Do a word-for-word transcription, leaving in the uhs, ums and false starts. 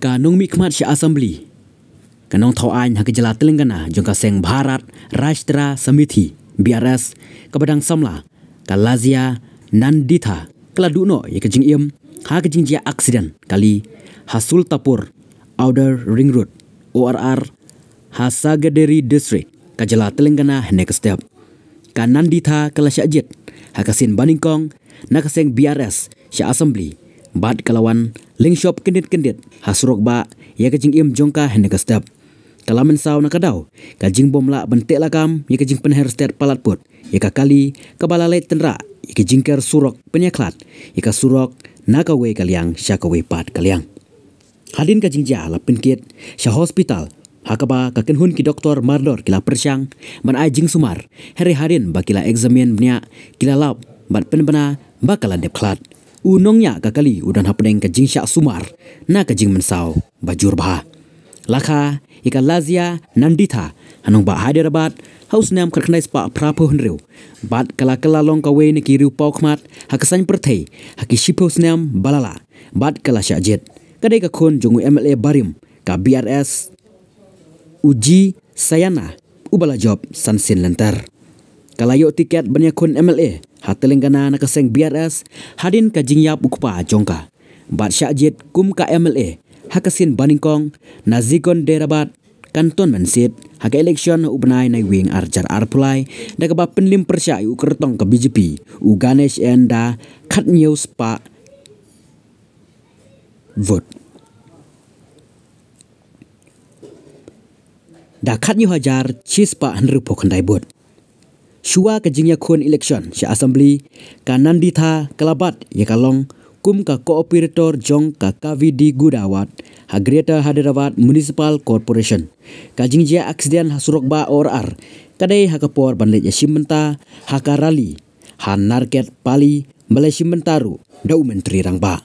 Ka nongmihkhmat sha Assembly, ka nongthaw aiñ ha ka jylla Telangana jong ka seng Bharat Rashtra Samiti, B R S, kaba dang samla, ka Lazia Nanditha, ka la duh noh ïa ka jingim ha ka jingjia aksiden kali ha Sultapur Outer Ring Road, O R R, ha Sangareddy District, ka jylla Telangana hynne ka step. Ka Nanditha ka la shah jied ha ka sien banyngkong na ka seng B R S sha Assembly, bad ka la wan lyngshop kyndit-kyndit ha surok bah ïa ka jingim jong ka hynne ka step. Ka la mynsaw na ka daw ka jingbym lah ban teh lakam ïa ka jingpynher stet palat put ïa ka kali kaba la leit tynrah ïa ka jingker surok pynïakhlad ïa ka surok na kawei ka liang sha kawei pat ka liang. Hadien ka jingjia la pynkit sha hospital, ha kaba ka kynhun ki doktor mardor ki la pyrshang ban ai jingsumar, hynrei hadien ba ki la eksamin bniah, ki la lap bad pynbna ba ka la dep khlad. U nongñiah ka kali u don hapdeng ka jingshah sumar na ka jingmynsaw ba jur bha. La kha ïa ka Lazia Nanditha ha nongbah Hyderabad ha u snem khatkhyndai spah phraphew hynriew, bad ka la kylla long kawei na ki riewpaw khmat ha ka saiñ pyrthei ha ki shiphew snem ba la lah, bad ka la shah jied. Ka dei ka khun jong u M L A barim ka B R S, u G Sayana, uba la jop san sien lynter. Ka la ïoh tiket ban ïakhun M L A ha Telangana na ka seng B R S hadien ka jingïap u kpa jong ka, bad shah jied kum ka M L A ha ka sien banyngkong na Zigonderabad Cantonment Seat ha ka election ha u bnai Naiwieng arhajar arphew lai, da kaba pynlim pyrshah ïa u kyrtong ka B J P, u Ganesh N da khathynñiew spah vote. Da khathynñiew hajar shispah hynriewphew khyndai vote. Shuwa ka jingïakhun election sha Assembly, ka Nanditha ka la bat ïa ka long kum ka co-operator jong ka Kavidiguda Ward ha Greater Hyderabad Municipal Corporation. Ka jingjia aksiden ha surok bah O R R ka dei ha ka por ban leit ïashim bynta ha ka rally ha Narketpally, ba la shim bynta ruh da u Myntri Rangbah.